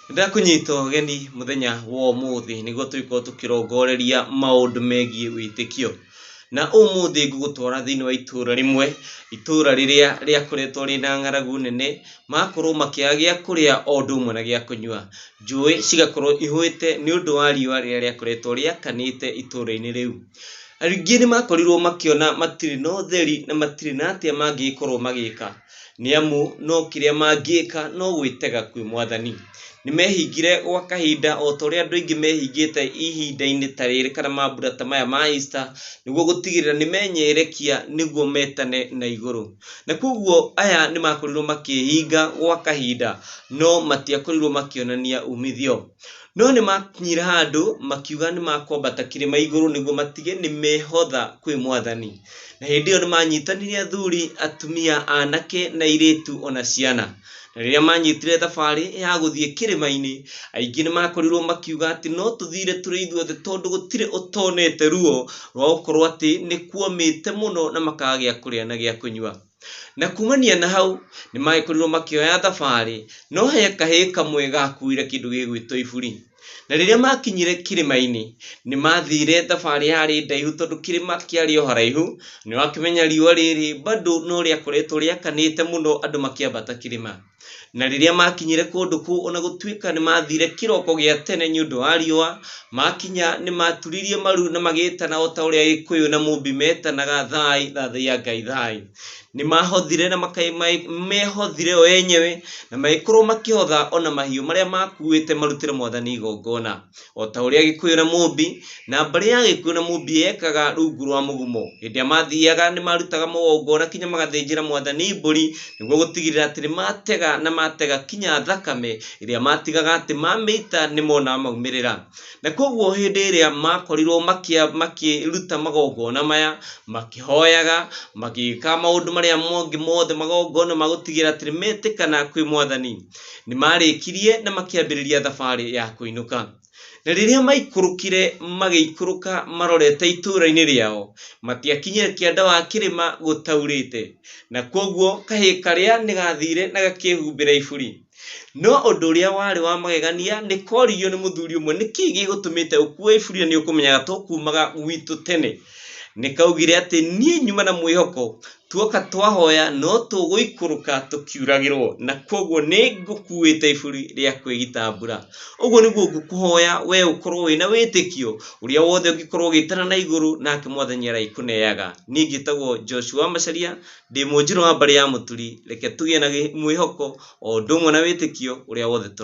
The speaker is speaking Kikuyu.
Nĩndakũnyita ũgeni mũthenya wa ũmũthĩ nĩguo tũgĩkorwo tũkĩrongoreria maũndũ megiĩ wĩtĩkio. Na ũmũthĩ ngũgũtwara thĩinĩ wa itũra rĩmwe, itũra rĩrĩa rĩakoretwo rĩna ng'aragu nene, magakorwo makĩaga gĩa kũrĩa o ũndũ ũmwe na gĩa kũnyua. Njũĩ cigakorwo ihũĩte nĩ ũndũ wa riũa rĩrĩa rĩakoretwo rĩakanĩte itũra-inĩ rĩu. Aingĩ nĩ makorirwo makĩona matirĩ na ũtheri na matirĩ na atĩa mangĩgĩkorwo magĩka. Nĩ amu no kĩrĩa mangĩka no gwĩtega kwĩ mwathani. Nĩ mehingire gwa kahinda o ta ũrĩa andũ aingĩ mehingĩte ihinda-inĩ ta rĩrĩ kana mambura ta maya ma Easter, nĩguo gũtigĩrĩra nĩ menyerekia nĩguo metane na igũrũ. Na koguo aya nĩ makorirwo makĩhinga gwa kahinda no matiakorirwo makĩonania umithio. No nĩ makinyire handũ makiuga nĩ makwambata kĩrĩma igũrũ nĩguo matige nĩ mehotha kwĩ mwathani. Na hĩndĩ ĩyo nĩ manyitanire athuri, atumia, anake na airĩtu ona ciana. Na rĩrĩa manyitire thabarĩ ya gũthiĩ kĩrĩma-inĩ, aingĩ nĩ makorirwo makiuga atĩ no tũthire tũrĩ ithuothe tondũ gũtirĩ ũtonete ruo rwa gũkorwo atĩ nĩ kuomĩte mũno na makaga gĩa kũrĩa na gĩa kũnyua. Na kumania na hau nĩ magĩkorirwo makĩoya thabarĩ, no he kahĩĩ kamwe gakuire kĩndũ gĩgwĩtwo iburi. Na rĩrĩa makinyire kĩrĩma-inĩ, nĩ mathire thabarĩ yarĩ ndaihu tondũ kĩrĩma kĩarĩ o haraihu, nĩ wakĩmenya riũa rĩrĩ bado no rĩakoretwo rĩakanĩte mũno andũ makĩambata kĩrĩma. Na rĩrĩa makinyire kũndũ kũu ona gũtuĩka nĩ mathire kĩroko gĩa tene nĩ ũndũ wa riũa, makinya nĩ maturirie maru na magĩtana o ta ũrĩa Gĩkũyũ na Mũmbi metanaga thai thathaiya Ngai thai. Nĩ mahothire na mehothire o enyewe na magĩkorwo makĩhotha ona mahiũ marĩa makuĩte marutĩre mwathani igongona. O ta ũrĩa Gĩkũyũ na Mũmbi na mbarĩ ya Gĩkũyũ na Mũmbi yekaga rungu rwa mũgumo. Hĩndĩ ĩrĩa mathiaga nĩ marutaga magongona kinya magathĩnjĩra mwathani mbũri nĩguo gũtigĩrĩra atĩ nĩ matega na matega kinya thakame ĩrĩa matigaga atĩ mamĩita nĩ mona maumĩrĩra. Na koguo hĩndĩ ĩrĩa makorirwo makĩruta magongona maya, makĩhoyaga, magĩka maũndũ marĩa mangĩ mothe magongona ma gũtigĩrĩra atĩ nĩ metĩkana kwĩ mwathani, nĩ marĩkirie na makĩambĩrĩria thabarĩ ya kũinũka. Na rĩrĩa maikũrũkire magĩikũrũka marorete itũũra-inĩ rĩao, matiakinyire kĩanda wa kĩrĩma gũtaurĩte, na kwoguo kahĩĩ karĩa nĩ gathire na gakĩhumbĩra iburi. No ũndũ ũrĩa warĩ wa magegania nĩ koririo nĩ mũthuri ũmwe nĩkĩ gĩgũtũmĩte ũkue iburi na nĩ ũkũmenyaga tũkumaga gwitũ tene. Nĩ kaugire atĩ niĩ nyuma na mwĩhoko tuoka twahoya no tũgũikũrũka tũkiuragĩrwo na kwoguo nĩ ngũkuĩte iburi rĩa kwĩgita mbura. Ũguo nĩguo ngũkũhoya we ũkorwo wĩna wĩtĩkio ũrĩa wothe ũngĩkorwo ũgĩtana na igũrũ nake mwathani arĩkũneaga. Niĩ ngĩtagwo Joshua Macharia ndĩ mũnjirũ wa mbarĩ ya Mũturi, reke tũgĩe na mwĩhoko o ũndũ ũmwe na wĩtĩkio ũrĩa wothe tũra